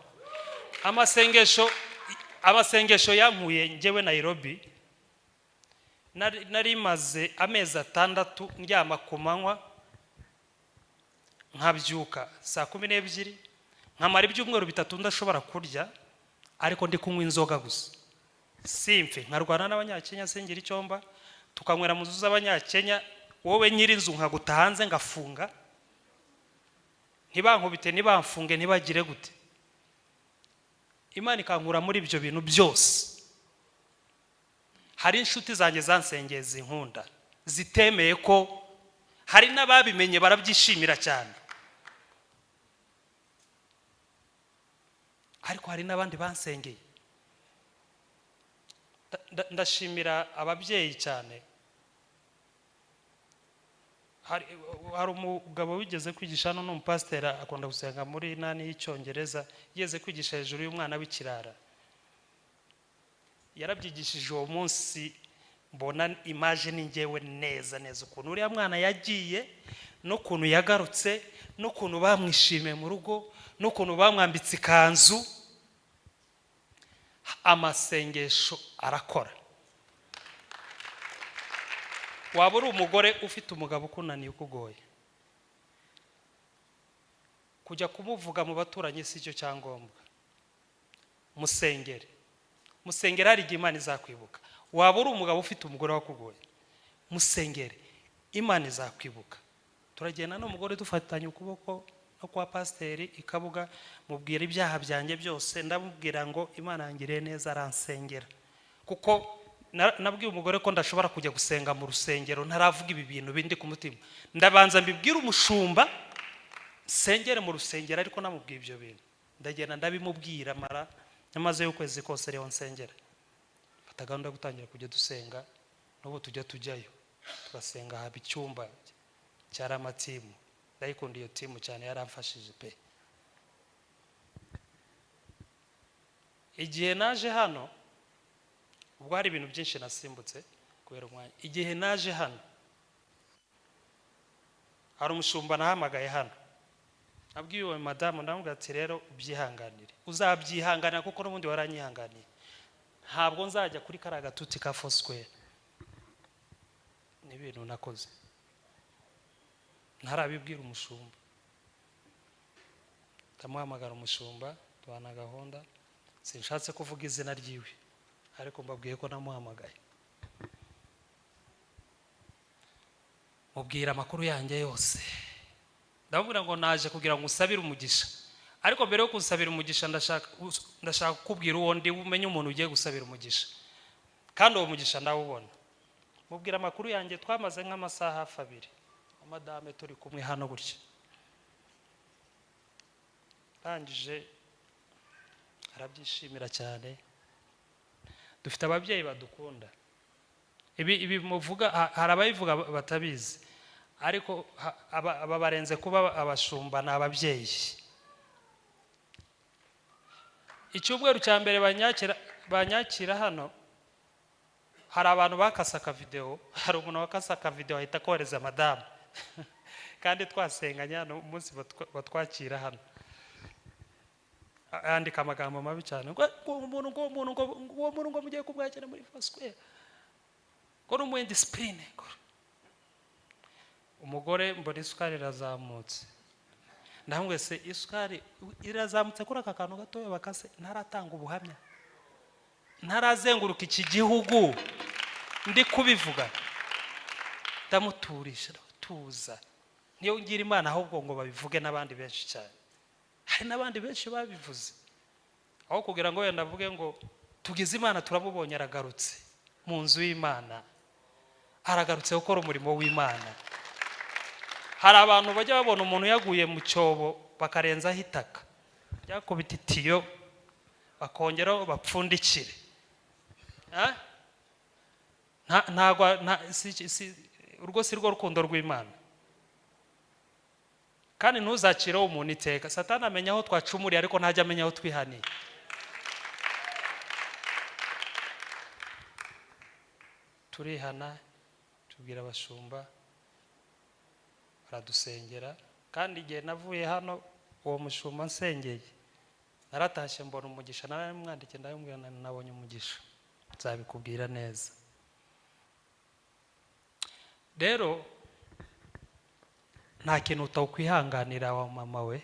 Amasengesho yankuye njyewe Nairobi. Nari maze amezi 6 ndyama ku manywa, nkabyuka saa 12, nkamara ibyumweru 3 ndashobora kurya, ariko ndi kunywa inzoga gusa simfe, nkarwana n'Abanyakenya, singira icyomba, tukanywera mu nzu z'Abanyakenya, wowe nyir'inzu nkaguta hanze ngafunga, ntibankubite, ntibamfunge, ntibagire gute. Imana ikankura muri ibyo bintu byose. Hari inshuti zanjye zansengeye, zinkunda, zitemeye ko hari n'ababimenye barabyishimira cyane, ariko hari n'abandi bansengeye. Ndashimira ababyeyi cyane. Hari umugabo wigeze kwigisha hano, ni umupasiteri, akunda gusenga muri nani y'Icyongereza, yigeze kwigisha hejuru y'umwana w'ikirara. Yarabyigishije uwo munsi, mbona image ni njyewe neza neza, ukuntu uriya mwana yagiye n'ukuntu yagarutse n'ukuntu bamwishimiye mu rugo n'ukuntu bamwambitse ikanzu. Amasengesho arakora. Waba uri umugore ufite umugabo ukunaniye, ukugoye, kujya kumuvuga mu baturanyi si cyo cyangombwa. Musengere, musengere, hari igihe Imana izakwibuka. Waba uri umugabo ufite umugore wakugoye, musengere, Imana izakwibuka. Turagenda n'umugore dufatanye ukuboko no kwa pasiteri i Kabuga, mubwira ibyaha byanjye byose, ndamubwira ngo Imana yangiriye neza aransengera, kuko nabwiye umugore ko ndashobora kujya gusenga mu rusengero ntaravuga ibi bintu bindi ku mutima. Ndabanza mbibwire umushumba, nsengere mu rusengero, ariko namubwiye ibyo bintu. Ndagenda ndabimubwira, mara nyamaze y'ukwezi kose ariho nsengera. Mfata gahunda yo gutangira kujya dusenga, n'ubu tujya tujyayo tugasenga, haba icyumba cya Ramatimu. Ndayikunda iyo timu cyane, yaramfashije pe. Igihe naje hano, ubwo hari ibintu byinshi nasimbutse kubera umwanya. Igihe naje hano, hari umushumba nahamagaye hano, nabwiye uwo madamu, ndamubwira ati rero ubyihanganire, uzabyihanganira kuko n'ubundi waranyihanganiye, ntabwo nzajya kuri kariya gatuti ka Foursquare. Ni ibintu nakoze ntarabibwira umushumba. Ndamuhamagara umushumba, duhana gahunda, sinshatse kuvuga izina ryiwe, ariko mbabwiye ko namuhamagaye, mubwira amakuru yanjye yose. Ndamubwira ngo naje kugira ngo usabire umugisha, ariko mbere yo kunsabira umugisha ndashaka kukubwira uwo ndi, umenye umuntu ugiye gusabira umugisha, kandi uwo mugisha ndawubona. Mubwira amakuru yanjye, twamaze nk'amasaha hafi 2 madame turi kumwe hano gutya. Arangije arabyishimira cyane. Dufite ababyeyi badukunda. Ibi muvuga, hari ababivuga batabizi, ariko aba barenze kuba abashumba, ni ababyeyi. Icyumweru cya mbere banyakira hano, hari abantu bakase akavideo, hari umuntu wakase akavideo ahita kohereza madamu, kandi twasenganye hano umunsi batwakira hano. Yandika amagambo mabi cyane, ngo uwo muntu ngo mugiye kumwakira muri Foursquare, ngo ni umu indiscipline. Umugore mbona isukari irazamutse, ndamubwira se isukari irazamutse kuri aka kantu gatoya bakase, ntaratanga ubuhamya, ntarazenguruka iki gihugu ndi kubivuga. Ndamuturisha, ndatuza, niyo ngira Imana ahubwo ngo babivuge n'abandi benshi cyane. Hari n'abandi benshi babivuze, aho kugira ngo wenda avuge ngo tugize Imana turamubonye, aragarutse mu nzu y'Imana, aragarutse gukora umurimo w'Imana. Hari abantu bajya babona umuntu yaguye mu cyobo bakarenzaho itaka, byakubita itiyo bakongeraho bapfundikire. Ha? Ntago, si, si, urwo si rwo rukundo rw'Imana. Kandi ntuzacireho umuntu iteka. Satani amenya aho twacumuriye, ariko ntajya amenya aho twihaniye. Turihana, tubwira abashumba, baradusengera. Kandi igihe navuye hano uwo mushumba nsengeye, naratashye mbona umugisha, naramwandikiye ndamubwira nabonye umugisha, nzabikubwira neza. Rero nta kintu utakwihanganira wa mama we,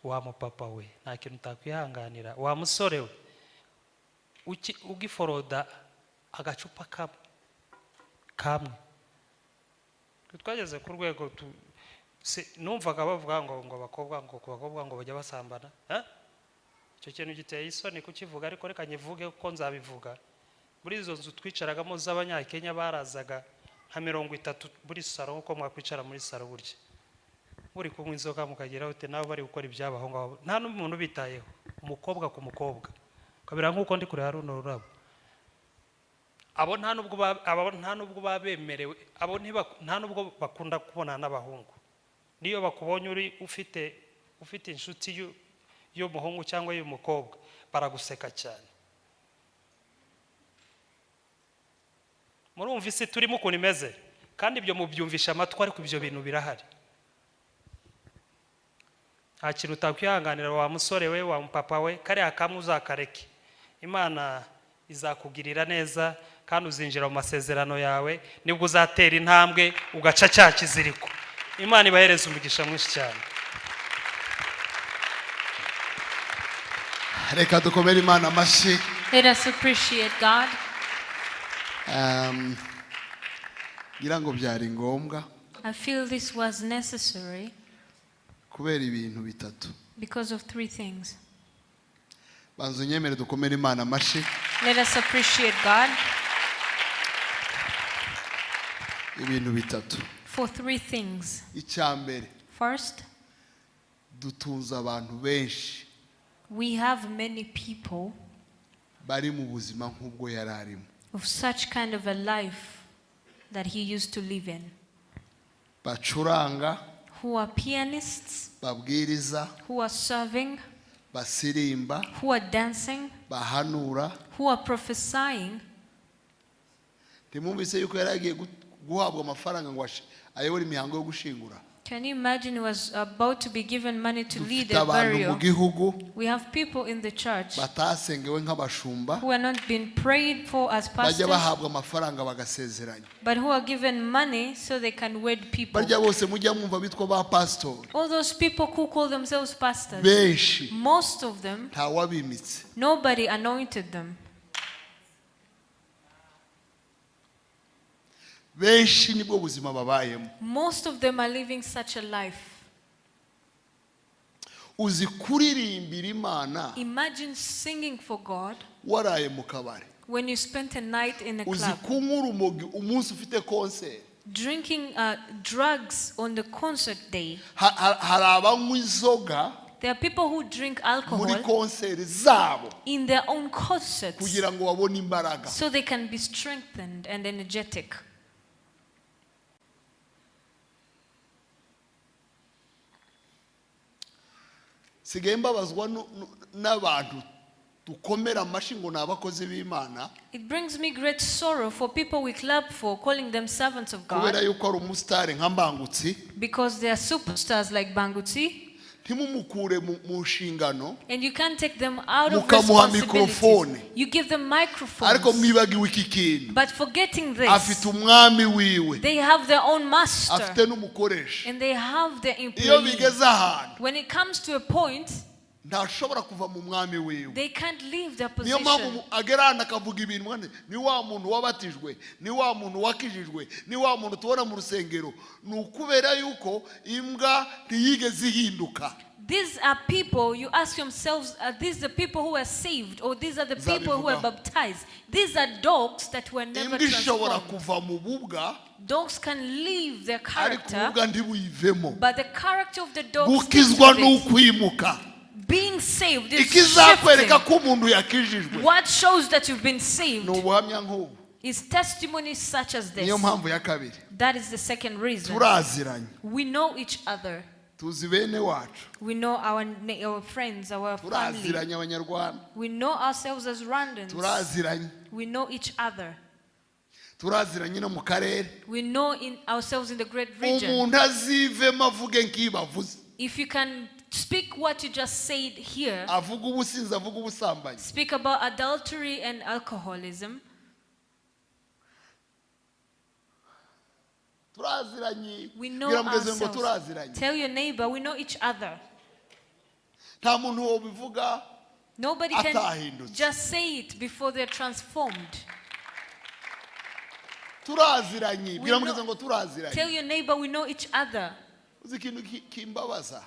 wa mupapa we, nta kintu utakwihanganira wa musore we, ugiforoda agacupa kamwe. Twageze ku rwego numvaga bavuga ngo abakobwa, ngo ku bakobwa ngo bajya basambana. Ha? Icyo kintu giteye isoni kukivuga, ariko reka nyivuge kuko nzabivuga. Muri izo nzu twicaragamo z'Abanyakenya barazaga nka 30 muri saro, nkuko mwakwicara muri saro burya muri kunywa inzoga mukagera ute, nabo bari gukora ibyabo aho ngaho, nta n'umuntu ubitayeho, umukobwa ku mukobwa kabira nkuko ndi kureba runo rurabo. Abo nta nubwo abo nta nubwo babemerewe, abo nta nubwo bakunda kubonana n'abahungu. Niyo bakubonye uri ufite inshuti y'umuhungu cyangwa y'umukobwa, baraguseka cyane. Murumva isi turimo ukuntu imeze, kandi ibyo mubyumvisha amatwi, ariko ibyo bintu birahari. Nta kintu utakwihanganira wa musore we, wa mupapa we, kariya kamwe uzakareke. Imana izakugirira neza kandi uzinjira mu masezerano yawe, nibwo uzatera intambwe ugaca cya kiziriko. Imana ibahereze umugisha mwinshi cyane. Reka dukomere Imana amashyi. Let us appreciate God. Ngira ngo byari ngombwa. I feel this was necessary. Kubera ibintu bitatu. Because of three things. Banza unyemere dukomere Imana amashyi. Let us appreciate God. Ibintu bitatu. For three things. Icya mbere. First, dutunze abantu benshi. We have many people bari mu buzima nk'ubwo yari arimo. of such kind of a life that he used to live in. Bacuranga, Who are pianists, babwiriza, who are serving, basirimba, who are dancing, bahanura. who are prophesying. Ntimwumvise yuko yari agiye guhabwa amafaranga ngo ayobore imihango yo gushingura. Can you imagine he was about to be given money to lead Dufite a abantu mu burial? gihugu We have people in the church batasengewe nk'abashumba, who are not being prayed for as bajya pastors, bahabwa amafaranga bagasezeranya. but who are given money so they can wed people. Barya bose mujya mwumva bitwa ba pastor. All those people who call themselves pastors, benshi most of them, ntawabimitse. nobody anointed them. Benshi nibwo buzima babayemo. Most of them are living such a life. Uzi kuririmbira Imana Imagine singing for God waraye mu kabari. when you spent a night in a Uzi club, kunywa urumogi umunsi ufite concert. drinking drugs on the concert day. Hari abanywa inzoga. There are people who drink muri alcohol konseri zabo in their own concerts kugira ngo babone imbaraga. so they can be strengthened and energetic. Sigaye mbabazwa n'abantu dukomera amashyi ngo ni abakozi b'Imana It brings me great sorrow for people we clap for, calling them servants of kubera God, yuko ari umusitari nka Mbangutsi because they are superstars like Bangutsi, ntimumukure mu nshingano and you can't take them out of Mukamuha responsibilities. microphone. You give them ariko microphones. mwibagiwe iki kintu But forgetting afite this, umwami wiwe they have their own master afite n'umukoresha and they have their iyo employee. bigeze ahantu When it comes to a point, ntashobora kuva mu mwami wiwe they can't leave their niyo mpamvu position. agera ahantu akavuga ibintu mwana, ni wa muntu wabatijwe ni wa muntu wakijijwe ni wa muntu tubona mu rusengero ni ukubera yuko imbwa ntiyigeze ihinduka. These are people, you ask yourselves, are these the people who are saved or these are the people who are Nzabivugaho. baptized? These are dogs that were never Imbwa ishobora transformed. kuva mu bubwa Dogs can leave their ariko character, ububwa ntibuyivemo. but the character of the dog sticks Gukizwa with ni it. ukwimuka. Being saved is Ikizakwereka shifting. ko umuntu yakijijwe What shows that you've been ni saved ubuhamya nk'ubu. is testimony such as this. Niyo mpamvu ya kabiri That is the second reason. turaziranye We know each other. tuzi bene wacu We know our friends, our family. turaziranye abanyarwanda We know ourselves as Rwandans. turaziranye We know each other. turaziranye no mu karere. We know in ourselves in the great region. Umuntu azivemo avuge nk'ibavuze If you can speak what you just said here, avuga ubusinzi avuga ubusambanyi speak about adultery and alcoholism. Turaziranye. We know Bwira mugenzi wawe ngo ourselves. turaziranye. Tell your neighbor, we know each other. Nta muntu wobivuga Nobody can atahindutse. just say it before they're transformed. Turaziranye. We Bwira mugenzi know- ngo turaziranye. Tell your neighbor, we know each other. Uzi ikintu kimbabaza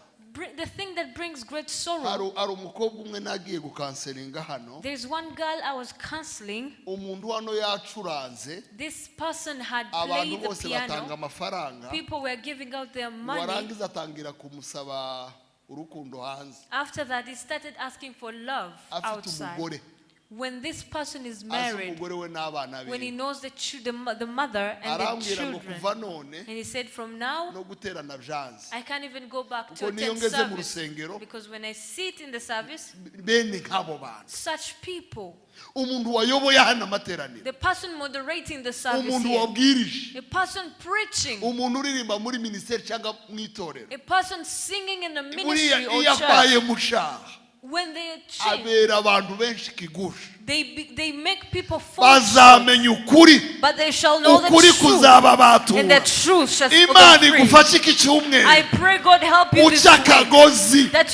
The thing that brings great sorrow, hari umukobwa umwe nagiye gukanselinga hano there's one girl I was counseling. umuntu hano yacuranze This person had abantu played the bose batanga piano. amafaranga People were giving out their money. warangiza atangira kumusaba urukundo hanze After that, he started asking for love afite outside. umugore When this person is azi married, umugore we n'abana when he be knows the mother and the arambwira ngo children, kuva none and he said, from now, no guterana byanze I can't even go back to kuko niyo attend ngeze mu service. rusengero Because when I sit in the service, bene nk'abo bantu such people, umuntu wayoboye hano amateraniro the person moderating the service umuntu here, wabwirije a person preaching, umuntu uririmba muri minisiteri cyangwa mu itorero a person singing in the buriya ministry or iyo church, abaye mushaha when they change, abera abantu benshi ikigusha they make people fall short, bazamenya ukuri but they shall know the ukuri truth, and kuzababatura the truth shall set Imana them free. igufashe iki I cyumweru pray God help you this uca week akagozi that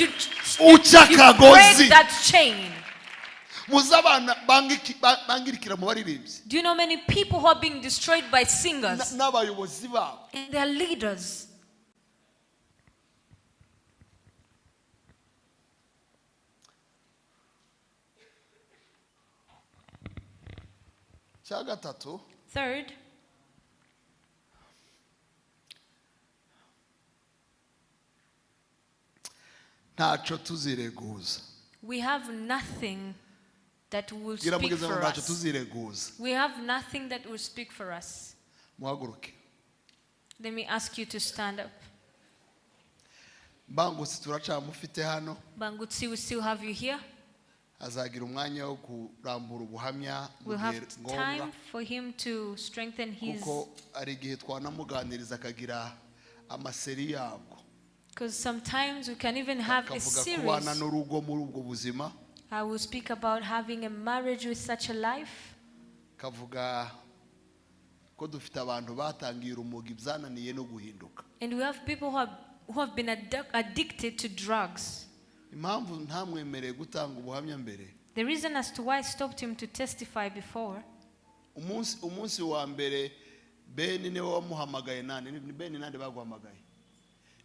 uca you akagozi break that chain. Muzi abana bangirikira mu baririmbyi Do you know many people who are being destroyed by singers n'abayobozi babo and their leaders? Cya gatatu Third, ntacyo tuzireguza. We have nothing that will Bwira speak mugenzi wawe ngo for ntacyo us. tuzireguza. We have nothing that will speak for us. Muhaguruke. Let me ask you to stand up. Mbangutse turacamufite hano Bangutsi, we still have you here. azagira umwanya wo kurambura ubuhamya mu We'll gihe have ngombwa time for him to strengthen his. kuko hari igihe twanamuganiriza akagira amaseri yabwo Because sometimes we can even have a akavuga kubana series. n'urugo muri ubwo buzima I will speak about having a marriage with such a life. kavuga ko dufite abantu batangiye urumogi byananiye no guhinduka. And we have people who have been addicted to drugs. Impamvu ntamwemereye gutanga ubuhamya mbere The reason as to why I stopped him to testify before, umunsi wa mbere Ben niwe wamuhamagaye nande ni Ben nande baguhamagaye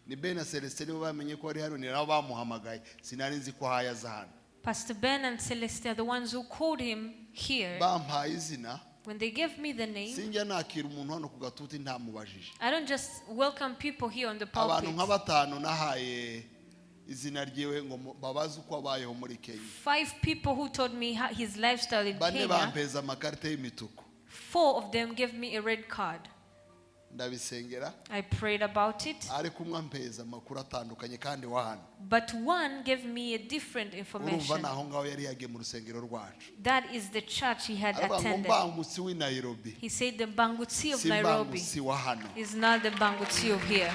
ni Ben na Celestin nibo bamenye ko ari hano ni nabo bamuhamagaye sinari nzi ko hayaza hano. Pastor Ben and Celeste are the ones who called him here. Bampaye izina When they gave me the name, sinjya nakira umuntu hano ku gatuti ntamubajije. I don't just welcome people here on the Abantu pulpit. nka batanu nahaye izina ryiwe ngo babaze uko abayeho muri Kenya. 5 people who told me his lifestyle in Bane Kenya. bampeza amakarita y'imituku. 4 of them gave me a red card. Ndabisengera. I prayed about it. Ariko umwe ampeza amakuru atandukanye kandi wa hano. But one gave me a different Urumva information. naho ngaho yari yagiye mu rusengero rwacu. That is the church he had Aravuga ngo attended. Mbangutsi w'i Nairobi. He said the Bangutsi of Si Nairobi Mbangutsi wa hano. is not the Bangutsi of here.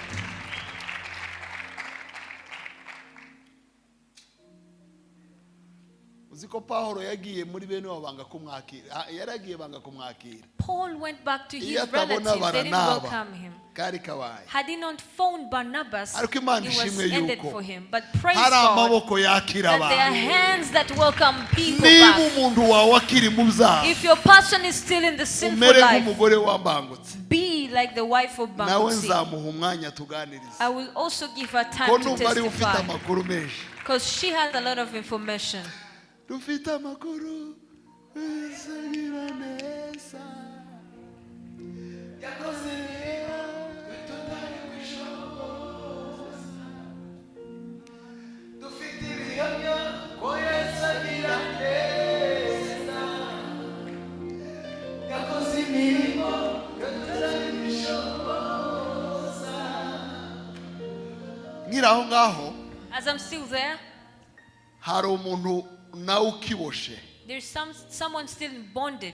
Uzi ko Paulo yagiye muri bene wabo banga kumwakira. Yaragiye banga kumwakira. Paul went back to his Iyo atabona relatives. They didn't Baranaba, welcome him. kari kabaye. Had he not phoned Barnabas, Ariko Imana it was ishimwe ended yuko for him. But praise hari God amaboko yakira that there are abantu. hands that welcome people Niba back. umuntu wawe akiri mu byaha, If your person is still in the sinful umere life, nk'umugore wambangutse. be like the wife of Nawe Bangutsi. nzamuha umwanya tuganirize. I will also give her Ko time to numva ariwe ufite testify, amakuru menshi. because she has a lot of information. Dufite amakuru azagira neza. Yakoze tutari kwishoboza. Dufite ibihamya ko Yesu agira neza. Yakoze imirimo tutari kwishoboza. Nkiri aho ngaho, As I'm still there, hari umuntu nawe ukiboshe. there's someone still in bondage.